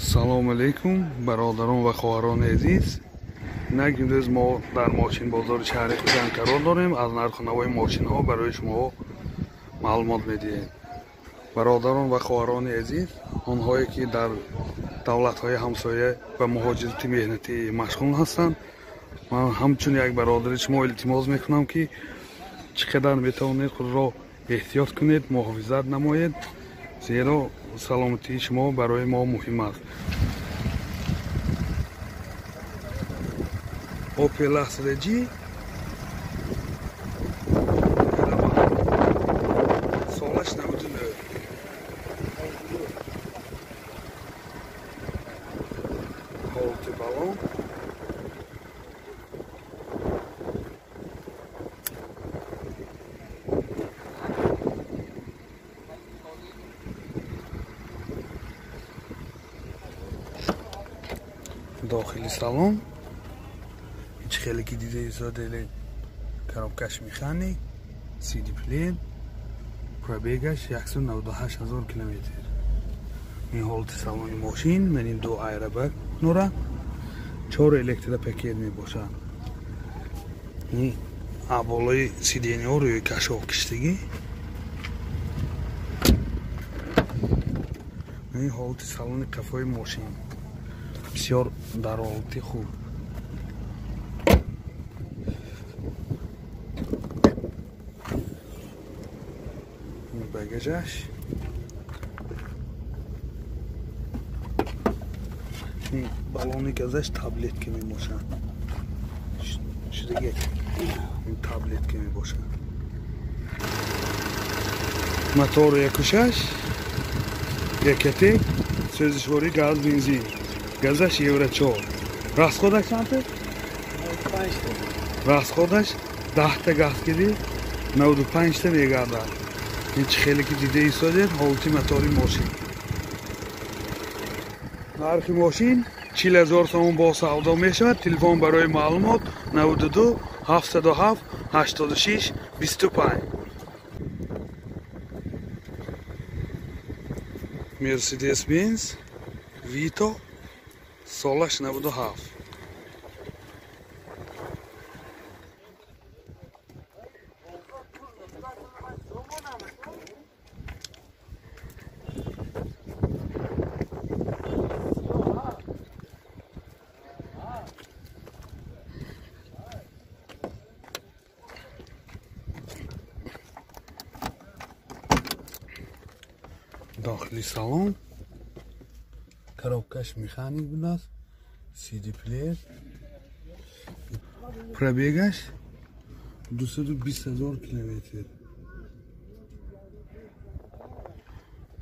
Салом алейкум, бародарон ва хоҳарони азиз. Инак имрӯз мо дар мошинбозори шаҳри Хуҷанд қарор дорем. Аз нарху навои мошинҳо барои шумо маълумот медиҳем. Бародарон ва хоҳарони азиз, онҳое ки дар давлатҳои ҳамсоя ба муҳоҷирати меҳнатӣ машғул ҳастанд, ман ҳамчун як бародари шумо илтимос мекунам, ки чӣ қадар метавонед худро эҳтиёт кунед, муҳофизат намоед, зеро саломатии шумо барои мо муҳим аст. Opel Astra G солаш 99, ҳолати балон, дохили салон ҳеҷ хеле ки дида истодед, коробкаш механик, CD плеер, пробегаш 198 ҳазор километр. Ин ҳолати салони мошин, ман ин ду айрабак нора, чор электропакет мебошад. Ин болои сидениҳо рӯи кашоқ киштагӣ. Ин ҳолати салони қафои мошин бисёр дар ҳолати хуб. Багажаш балони газаш таблетка мебошад. Шудаги ин таблетка мебошад. Мотор 1.6 якатек, сӯзишворӣ газ, бензин. Газаш евро 4. Расходаш чанд? Расходаш 10 та газ киди 95 та мегардад. Ин чӣ хеле ки дида истодед, ҳолати мотори мошин. Нархи мошин 40 ҳазор сомон бо савдо мешавад. Телефон барои маълумот 92 707 86 25. Mercedes Benz Vito солаш 97. Дохили салон коробкаш механик будааст, CD плеер, пробегаш 220 ҳазор километр.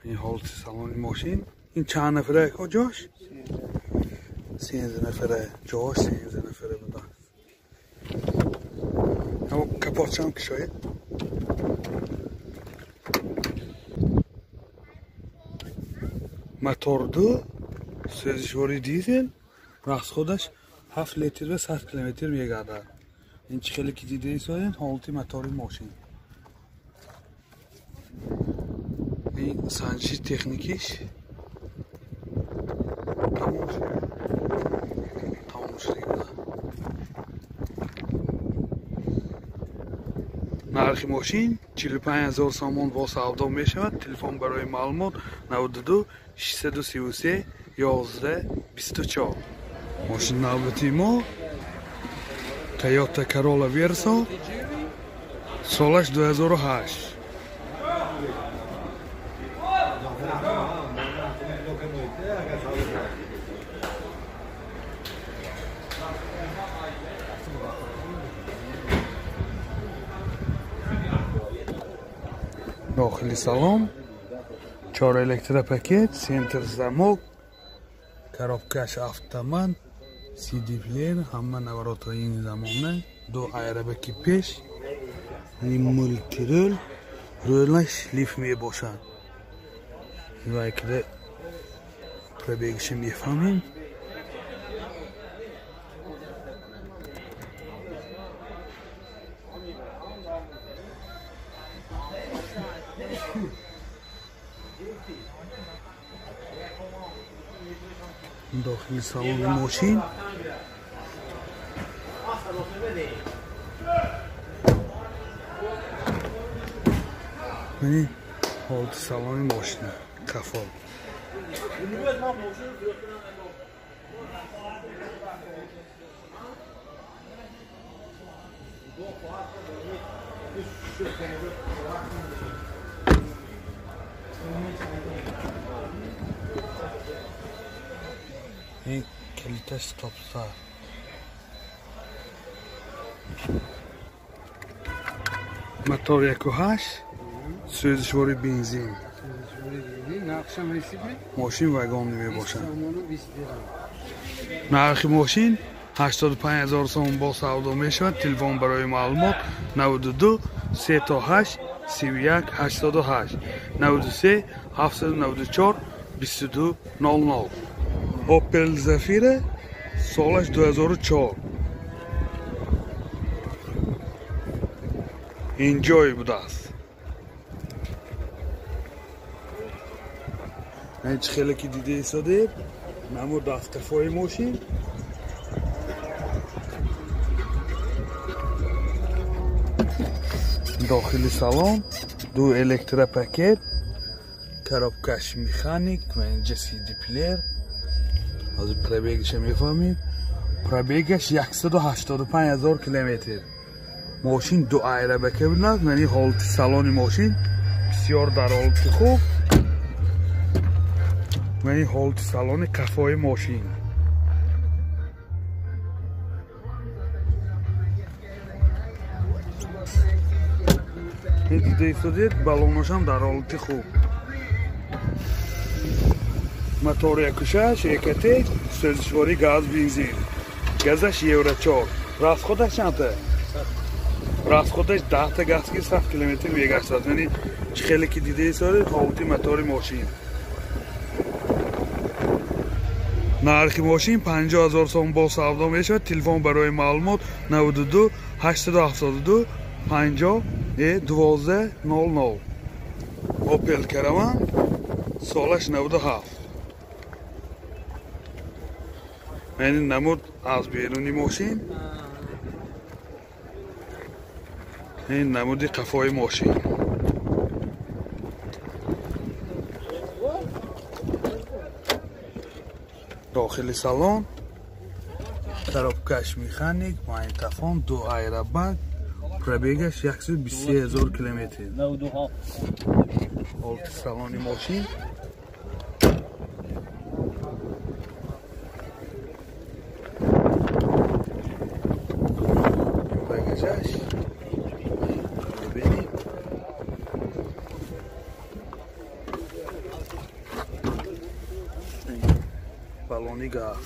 Ин ҳолати салони мошин. Ин чанд нафара ҷош? 13 нафара ҷош, 13 нафара будааст. Капотшам кушоед. Мотор 2, сӯзишворӣ дизел, расходаш 7 литр ва 100 километр мегардад. Ин чӣ хеле ки дида истодед, ҳолати мотори мошин. Ин санҷиши техникиш тамом шуд. Тамом шуд. Нархи мошин 45 ҳазор сомон бо савдо мешавад. Телефон барои маълумот 92 633 11 24. Мошин навбати мо Toyota Corolla Verso, солаш 2008. Дохили салон чор электропакет, центр замок, коробкаш автомат, CD плеер, ҳама наворотҳои ин замона, ду айрабаки пеш, мултирӯл, рӯлаш лиф мебошад. Вайкида пробегиша мефаҳмем. Дохили салони мошин. Мани ҳолати салони мошина қафо. Ин калиташ стопса. Мотор 1.8, сӯзишвори бензин. Мошин вагон мебошад. Нархи мошин 85 000 сом бо савдо мешавад. Телефон барои маълумот 92 38 31 88 93 794 22 00. Opel Zafira солаш 2004. Enjoy будааст. Ҳеҷ хеле ки дида истодед, намуд дастқафои мошин. Дохили салон ду электропакет, коробкаш механик ва инҷа CD плеер. Ҳозир пробегиша мефаҳмем. Пробегаш 185 000 километр. Мошин ду айрабака будааст. Яъне ҳолати салони мошин бисёр дар ҳолати хуб. Яъне ҳолати салони қафои мошин. Дида истодед, балонашам дар ҳолати хуб. Мотор 1.6 ЭКТ, сӯзишвори газ бензин. Газаш Евро 4. Расходаш чандта? Расходаш 10 та газ ки 100 километр мегаштад. Яъне чӣ хеле ки дида истодед, ҳолати мотори мошин. Нархи мошин 50 000 сом бо савдо мешавад. Телефон барои маълумот 92 872 50 12 00. Opel Caravan солаш 97. Яъне намуд аз беруни мошин, ин намуди қафои мошин. Дохили салон коробкаш механик, магнитофон, ду аэробак, пробегаш 123 000 километр. Ҳолати салони мошин. Багажаш бибинед. Балони газ.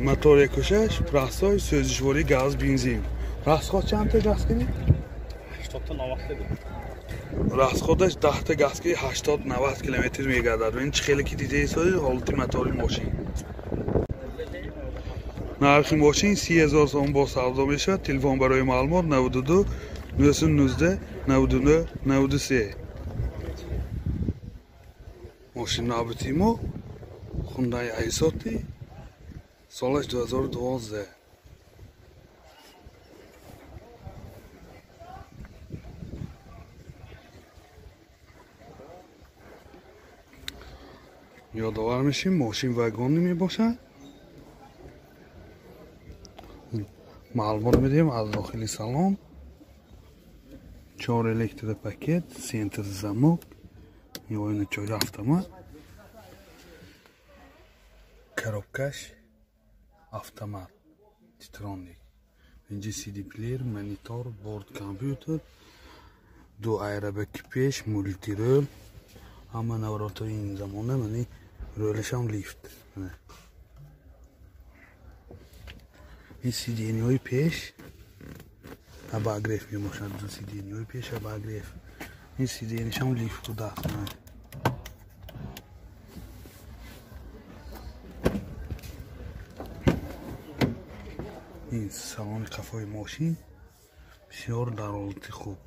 Мотор 1.6, простой, сӯзишвори газ бензин. Расход чандта газ кунед? 80-90 Расходаш 10 та газ ки 80-90 километр мегардад. Ин чӣ хеле ки дида истодед, ҳолати мотори мошин. Нархи мошин 30 000 сом бо савдо мешавад. Телефон барои маълумот 92 919 99 93. Мошин навбати мо Hyundai Айсоти солаш 2012. Ёдовар мешим, мошин вагонӣ мебошад. Маълумот медиҳем аз дохили салон. 4 электропакет, центр замок, ёйна чой автомат, коробкаш автомат, титроник, инҷа CD плеер, монитор, борд компютер, ду аэробаки пеш, мултирол, ҳама навротҳои ин замона, мани ролашам лифт. Ин сидениҳои пеш обогрев мебошад, ду сидениҳои пеш обогрев. Ин сиденишам лифт будааст. Ин салони қафои мошин бисёр дар ҳолати хуб.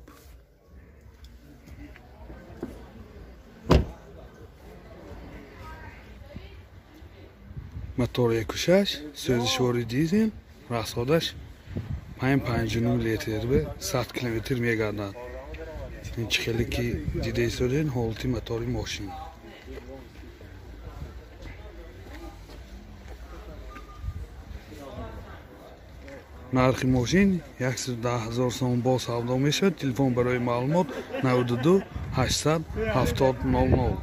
Мотор 1.6, сӯзишвори дизел, расходаш 5,5 литр ба 100 километр мегардад. Ин чӣ хеле ки дида истодед ҳолати мотори мошин. Нархи мошин 110 000 сомон бо савдо мешавад. Телефон барои маълумот 92 800 70 00.